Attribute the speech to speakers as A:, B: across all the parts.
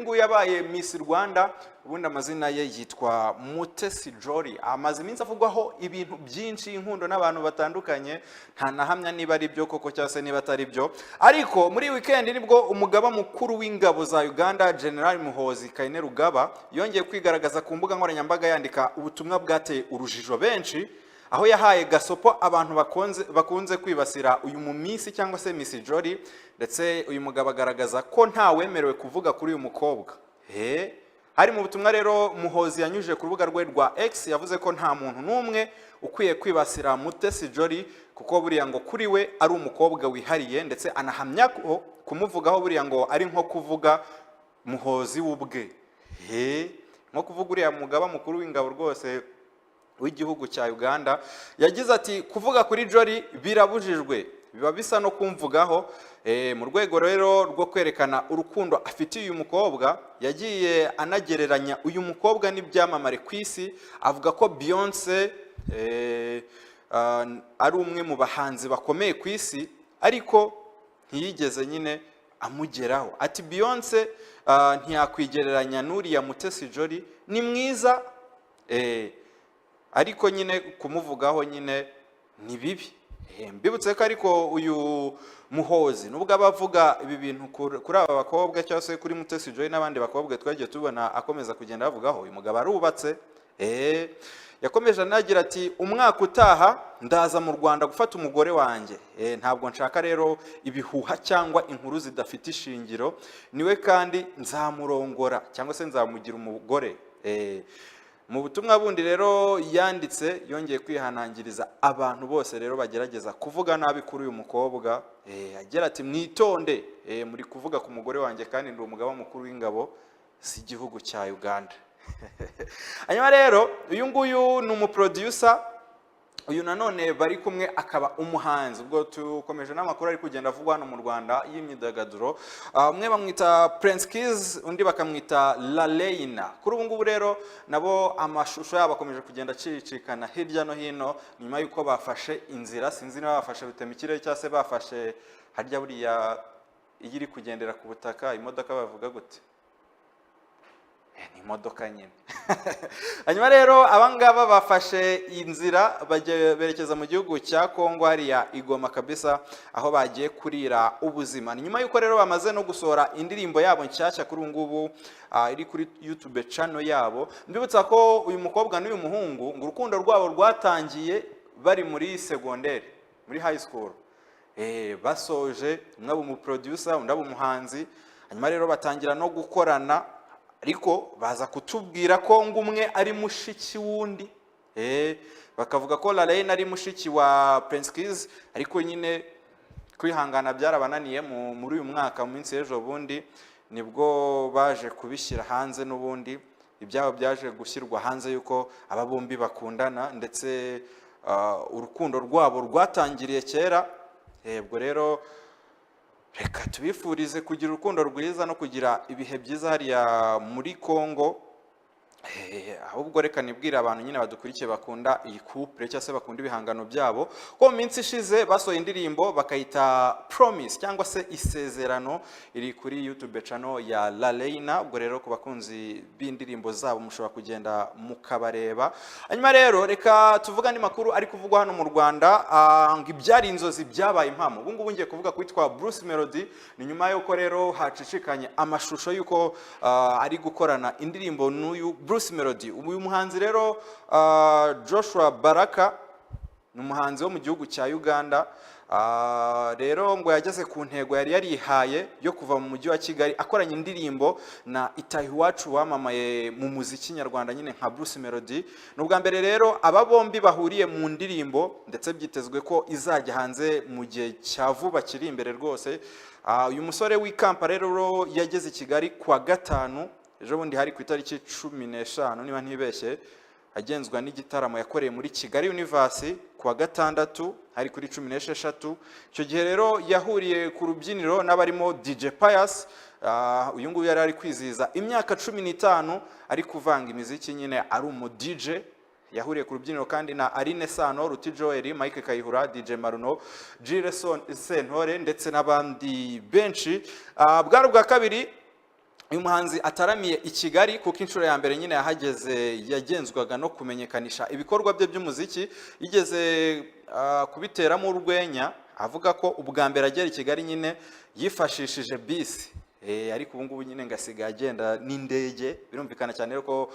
A: Nguyu yabaye Miss Rwanda, ubundi amazina ye yitwa Mutesi Jolly. Amaze iminsi avugwaho ibintu byinshi, inkundo n'abantu batandukanye, ntanahamya niba ari byo koko cyangwa se niba atari byo. Ariko muri weekend nibwo umugaba mukuru w'ingabo za Uganda, General Muhoozi Kainerugaba, yongeye kwigaragaza ku mbuga nkoranyambaga, yandika ubutumwa bwateye urujijo benshi, aho yahaye gasopo abantu bakunze kwibasira uyu mu Miss cyangwa se Miss Jolly. Ndetse uyu mugabo agaragaza ko nta wemerewe kuvuga kuri uyu mukobwa. He hari mu butumwa rero Muhoozi yanyujije ku rubuga rwe rwa X, yavuze ko nta muntu n'umwe ukwiye kwibasira Mutesi Jolly, kuko buriya ngo kuri we ari umukobwa wihariye, ndetse anahamya ko kumuvugaho buriya ngo ari nko kuvuga Muhoozi w'ubwe. He nko kuvuga uriya mugaba mukuru w'ingabo rwose w'igihugu cya Uganda. Yagize ati: "Kuvuga kuri Jolly birabujijwe, biba bisa no kumvugaho." Mu rwego rero rwo kwerekana urukundo afitiye uyu mukobwa, yagiye anagereranya uyu mukobwa n'ibyamamare ku isi, avuga ko Beyonce ari umwe mu bahanzi bakomeye ku isi, ariko ntiyigeze nyine amugeraho. Ati: "Beyonce ntiyakwigereranya n'uriya Mutesi Jolly, ni mwiza, ariko nyine kumuvugaho nyine ni bibi." Mbibutse ko ariko uyu Muhoozi, nubwo aba avuga ibi bintu kuri aba bakobwa cyangwa se kuri Mutesi Jolly n'abandi bakobwa twagiye tubona akomeza kugenda bavugaho, uyu mugabo arubatse. Yakomeje anagira ati: "Umwaka utaha ndaza mu Rwanda gufata umugore wanjye. Ntabwo nshaka rero ibihuha cyangwa inkuru zidafite ishingiro. Niwe kandi nzamurongora cyangwa se nzamugira umugore." Mu butumwa bundi rero yanditse, yongeye kwihanangiriza abantu bose rero bagerageza kuvuga nabi kuri uyu mukobwa, agira ati: "Mwitonde, muri kuvuga ku mugore wanjye kandi ndi umugaba mukuru w'ingabo z'igihugu cya Uganda." Hanyuma rero uyu nguyu ni umuproducer, uyu nanone bari kumwe akaba umuhanzi. Ubwo tukomeje n'amakuru ari kugenda avugwa hano mu Rwanda y'imyidagaduro. Umwe bamwita Prince Kiss, undi bakamwita Laleina. Kuri ubu ngubu rero nabo amashusho yabo akomeje kugenda acicikana hirya no hino nyuma y'uko bafashe inzira. Sinzi niba bafashe rutemikirere cyangwa se bafashe harya buriya iyo iri kugendera ku butaka, imodoka bavuga gute? Ni imodoka nyine. Hanyuma rero abangaba bafashe inzira bajya berekeza mu gihugu cya Kongo, hariya i Goma kabisa, aho bagiye kurira ubuzima. Ni nyuma y'uko rero bamaze no gusohora indirimbo yabo nshyashya kuri ubu ngubu, iri kuri YouTube channel yabo. Mbibutsa ko uyu mukobwa n'uyu muhungu ngo urukundo rwabo rwatangiye bari muri segonderi, muri high school. Basoje umwe aba umuproducer, undi aba umuhanzi, hanyuma rero batangira no gukorana, ariko baza kutubwira ko ngo umwe ari mushiki w'undi. Bakavuga ko Lalaine ari mushiki wa Prince Kiss, ariko nyine kwihangana byarabananiye. Muri uyu mwaka, mu minsi y'ejo bundi, nibwo baje kubishyira hanze. N'ubundi ibyabo byaje gushyirwa hanze yuko aba bombi bakundana, ndetse urukundo rwabo rwatangiriye kera. Ubwo rero reka tubifurize kugira urukundo rwiza no kugira ibihe byiza hariya muri Congo. Ahubwo reka nibwire abantu nyine badukurikiye bakunda iyi couple cyangwa se bakunda ibihangano byabo, ko mu minsi ishize basohoye indirimbo bakayita Promise cyangwa se Isezerano, iri kuri YouTube channel ya Laleina. Ubwo rero ku bakunzi b'indirimbo zabo mushobora kugenda mukabareba. Hanyuma rero reka tuvuge andi makuru ari kuvugwa hano mu Rwanda. Ngo ibyari inzozi byabaye impamo. Ubu ngubu ngiye kuvuga kwitwa Bruce Melody. Ni nyuma y'uko rero hacicikanye amashusho y'uko ari gukorana indirimbo n'uyu Bruce Melody. Uyu muhanzi rero, Joshua Baraka, ni umuhanzi wo mu gihugu cya Uganda. Rero ngo yageze ku ntego yari yarihaye yo kuva mu mujyi wa Kigali akoranye indirimbo na Itahiwacu wamamaye mu muziki nyarwanda nyine nka Bruce Melody. Ni ubwa mbere rero aba bombi bahuriye mu ndirimbo, ndetse byitezwe ko izajya hanze mu gihe cya vuba kiri imbere rwose. Uyu musore w'i Kampala rero yageze i Kigali kuwa gatanu ejo bundi, hari ku itariki 15 niba ntibeshye, agenzwa n'igitaramo yakoreye muri Kigali Universe kuwa gatandatu, hari kuri 16. Icyo gihe rero yahuriye ku rubyiniro n'abarimo DJ Pius. Uyu nguyu yari ari kwizihiza imyaka 15 ari kuvanga imiziki nyine ari umu DJ. Yahuriye ku rubyiniro kandi na Aline Sano, Ruti Joel, Mike Kayihura, DJ Maruno, Jules Sentore ndetse n'abandi benshi. Bwari ubwa kabiri Uyu muhanzi ataramiye i Kigali, kuko inshuro ya mbere nyine yahageze yagenzwaga no kumenyekanisha ibikorwa bye by'umuziki. Yigeze kubiteramo urwenya avuga ko ubwa mbere agera i Kigali nyine yifashishije bisi, ariko ubu ngubu nyine ngasigaye agenda n'indege. Birumvikana cyane rero ko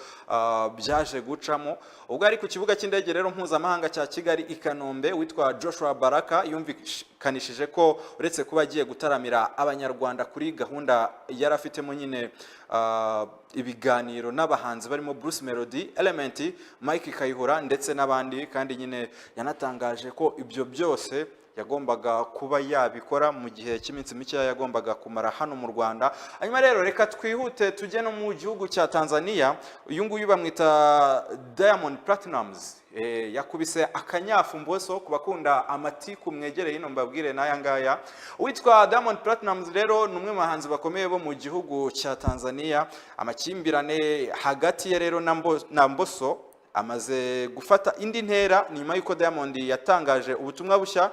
A: byaje gucamo. Ubwo ari ku kibuga cy'indege rero mpuzamahanga cya Kigali i Kanombe, witwa Joshua Baraka yumvikanishije ko uretse kuba agiye gutaramira Abanyarwanda, kuri gahunda yari afitemo nyine ibiganiro n'abahanzi barimo Bruce Melody, Element, Mike Kayihura ndetse n'abandi. Kandi nyine yanatangaje ko ibyo byose yagombaga kuba yabikora mu gihe cy'iminsi mikeya yagombaga kumara hano mu Rwanda. Hanyuma rero reka twihute tujye no mu gihugu cya Tanzania. Uyu nguyu bamwita Diamond Platnumz. Yakubise akanyafu Mbosso. Ku bakunda amatiku, mwegereye hino mbabwire n'aya ngaya. Uwitwa Diamond Platnumz rero ni umwe mu bahanzi bakomeye bo mu gihugu cya Tanzania. Amakimbirane hagati ye rero na Mbosso amaze gufata indi ntera nyuma y'uko Diamond yatangaje ubutumwa bushya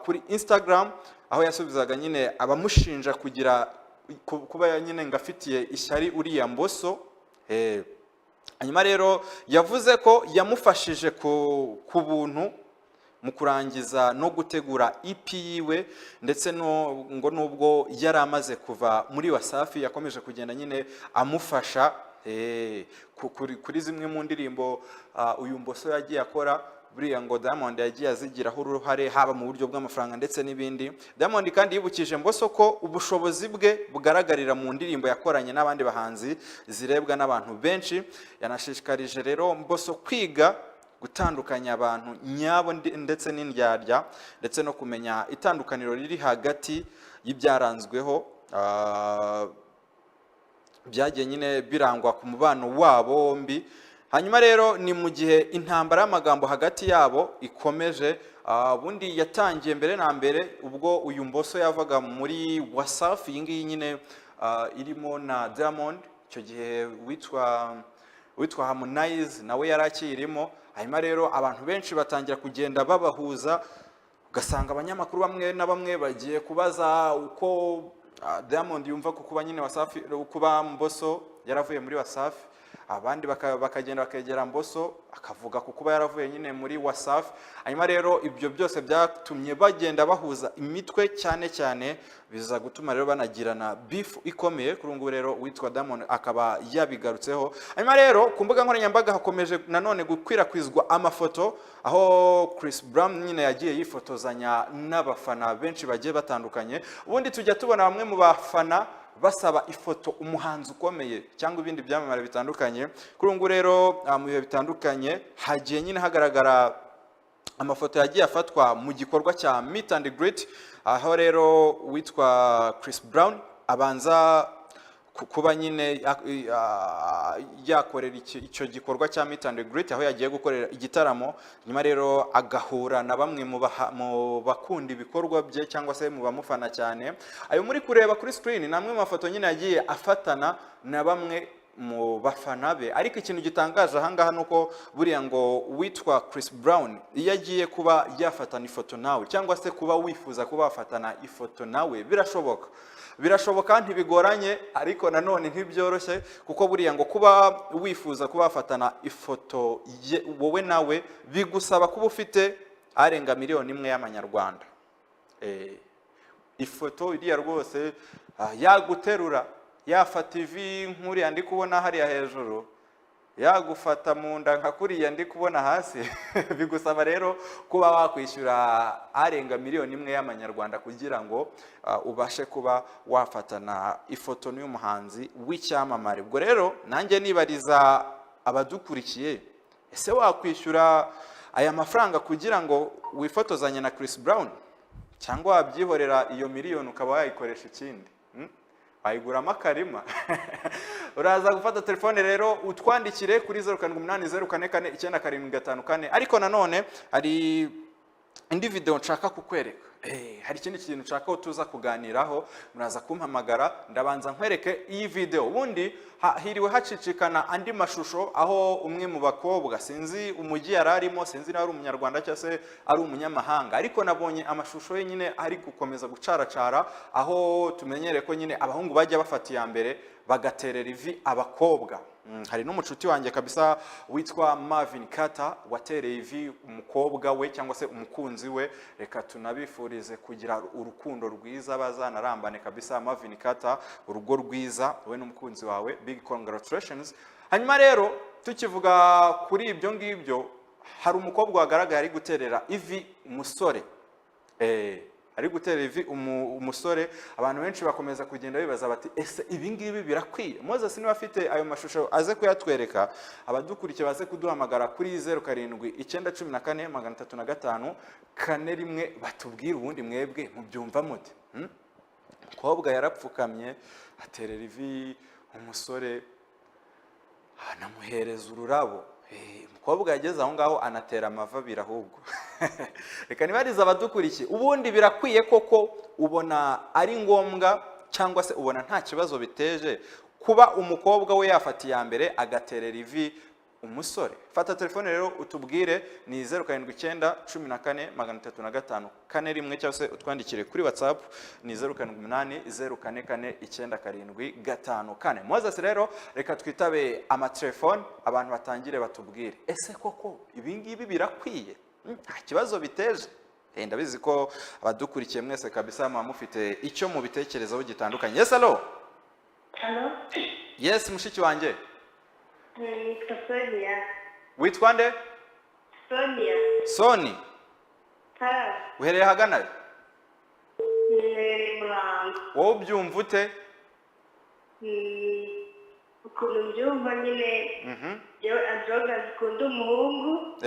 A: kuri Instagram, aho yasubizaga nyine abamushinja kugira kuba nyine ngo afitiye ishyari uriya Mbosso. Hanyuma rero yavuze ko yamufashije ku buntu mu kurangiza no gutegura EP yiwe, ndetse no ngo nubwo yari amaze kuva muri Wasafi yakomeje kugenda nyine amufasha kuri zimwe mu ndirimbo uyu Mbosso yagiye akora. Buriya ngo Diamond yagiye azigiraho uruhare, haba mu buryo bw'amafaranga ndetse n'ibindi. Diamond kandi yibukije Mbosso ko ubushobozi bwe bugaragarira mu ndirimbo yakoranye n'abandi bahanzi zirebwa n'abantu benshi. Yanashishikarije rero Mbosso kwiga gutandukanya abantu nyabo ndetse n'indyarya, ndetse no kumenya itandukaniro riri hagati y'ibyaranzweho byagiye nyine birangwa ku mubano wabo bombi. Hanyuma rero ni mu gihe intambara y'amagambo hagati yabo ikomeje. Ubundi yatangiye mbere na mbere ubwo uyu Mbosso yavaga muri Wasafi, iyi ngiyi nyine irimo na Diamond. Icyo gihe witwa Harmonize nawe yari akiyirimo. Hanyuma rero abantu benshi batangira kugenda babahuza, ugasanga abanyamakuru bamwe na bamwe bagiye kubaza uko Diamond yumva ku kuba nyine Wasafi, kuba Mbosso yaravuye muri Wasafi. Abandi bakagenda bakegera Mbosso, akavuga ku kuba yaravuye nyine muri Wasafi. Hanyuma rero ibyo byose byatumye bagenda bahuza imitwe cyane cyane, biza gutuma rero banagirana beef ikomeye. Kuri ubu ngubu rero witwa Diamond akaba yabigarutseho. Hanyuma rero ku mbuga nkoranyambaga hakomeje nanone gukwirakwizwa amafoto aho Chris Brown nyine yagiye yifotozanya n'abafana benshi bagiye batandukanye. Ubundi tujya tubona bamwe mu bafana basaba ifoto umuhanzi ukomeye cyangwa ibindi byamamare bitandukanye. Kuri ubu ngubu rero mu bihe bitandukanye hagiye nyine hagaragara amafoto yagiye afatwa mu gikorwa cya meet and greet, aho rero witwa Chris Brown abanza kuba nyine yakorera icyo gikorwa cya meet and greet, aho yagiye gukorera igitaramo. Nyuma rero agahura na bamwe mu bakunda ibikorwa bye cyangwa se mu bamufana cyane. Ayo muri kureba kuri screen ni amwe mu mafoto nyine yagiye afatana na bamwe mu bafana be. Ariko ikintu gitangaje ahangaha ni uko buriya ngo witwa Chris Brown iyo agiye kuba yafatana ifoto nawe, cyangwa se kuba wifuza kuba wafatana ifoto nawe, birashoboka, birashoboka, ntibigoranye, ariko nanone ntibyoroshye, kuko buriya ngo kuba wifuza kuba wafatana ifoto wowe nawe bigusaba kuba ufite arenga 1 miliyoni y'amanyarwanda. Ifoto iriya rwose yaguterura, yafata ivi nk'uriya ndi kubona hariya hejuru, yagufata mu nda nka kuriya ndi kubona hasi, bigusaba rero kuba wakwishyura arenga 1 miliyoni y'amanyarwanda kugira ngo ubashe kuba wafatana ifoto n'uyu muhanzi w'icyamamare. Ubwo rero nanjye nibariza abadukurikiye: ese wakwishyura aya mafaranga kugira ngo wifotozanye na Chris Brown, cyangwa wabyihorera, iyo miliyoni ukaba wayikoresha ikindi? Wayiguramo akarima? Uraza gufata telefone rero utwandikire kuri 0780449754. Ariko nanone hari indi video nshaka kukwereka. Hari ikindi kintu nshaka ko tuza kuganiraho. Muraza kumpamagara, ndabanza nkwereke iyi video. Ubundi hiriwe hacicikana andi mashusho aho umwe mu bakobwa, sinzi umujyi yari arimo, sinzi niba ari Umunyarwanda cyangwa se ari umunyamahanga, ariko nabonye amashusho ye nyine ari gukomeza gucaracara, aho tumenyereye ko nyine abahungu bajya bafata iya mbere bagaterera ivi abakobwa. Hari n'umucuti wanjye kabisa witwa Marvin Carter watereye ivi umukobwa we cyangwa se umukunzi we. Reka tunabifurize kugira urukundo rwiza, bazanarambane kabisa. Marvin Carter, urugo rwiza wowe n'umukunzi wawe, big congratulations. Hanyuma rero tukivuga kuri ibyo ngibyo, hari umukobwa wagaragaye ari guterera ivi umusore, ari gutera ivi umusore. Abantu benshi bakomeza kugenda bibaza bati: "Ese ibi ngibi birakwiye?" Moses niba afite ayo mashusho aze kuyatwereka, abadukurikiye baze kuduhamagara kuri 0791430541, batubwire ubundi mwebwe mubyumva mute? Umukobwa yarapfukamye aterera ivi umusore, anamuhereza ururabo. Umukobwa yageze aho ngaho anatera amavi abiri ahubwo. Reka nibarize abadukurikiye: ubundi birakwiye koko? Ubona ari ngombwa cyangwa se ubona nta kibazo biteje kuba umukobwa we yafata iya mbere agaterera ivi umusore? Fata telefone rero utubwire, ni 0791430541, cyangwa se utwandikire kuri WhatsApp, ni 0780449754. Moses rero, reka twitabe amatelefone, abantu batangire batubwire: ese koko ibi ngibi birakwiye? Nta kibazo biteje? Ndabizi ko abadukurikiye mwese kabisa muba mufite icyo mubitekerezaho gitandukanye. Yes, allo?
B: Halo?
A: Yes, mushiki wanjye.
B: Nitwa Sonia.
A: Witwa nde?
B: Sonia.
A: Soni?
B: Ha.
A: Uhereye ahagana he?
B: Ni Murango.
A: Wowe ubyumva ute?
B: Ukuntu mbyumva nyine, yewe, adroga zikunda umuhungu.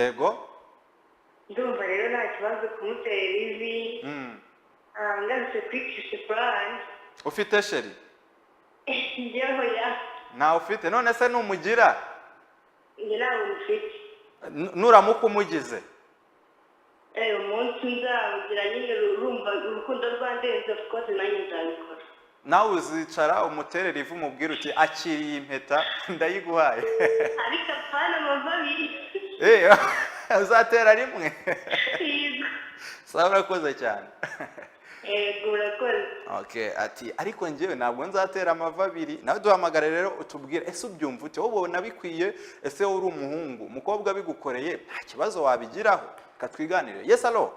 B: Ndumva rero nta kibazo kumutera ivi. Ngarutse kuri Chris Brown.
A: Ufite chéri?
B: Njyewe ya.
A: Ntawe ufite? None se numugira?
B: Njye ntabwo mufite.
A: Nuramuka umugize?
B: Umunsi nzabugira nyine, urumva urukundo rwandenze, of course nanjye nzabikora.
A: Nawe uzicara umuterere ivi, umubwire uti: "Akiriye impeta ndayiguhaye."
B: Ariko apana amavi abiri.
A: Uzatera rimwe?
B: Yego.
A: Sawa, urakoze cyane.
B: Yego, urakoze.
A: Okay, ati ariko njyewe ntabwo nzatera amavi abiri. Nawe duhamagare rero utubwire: ese ubyumva ute? Wowe ubona bikwiye? Ese wowe uri umuhungu, umukobwa bigukoreye nta kibazo wabigiraho? Reka twiganire. Yes, allo?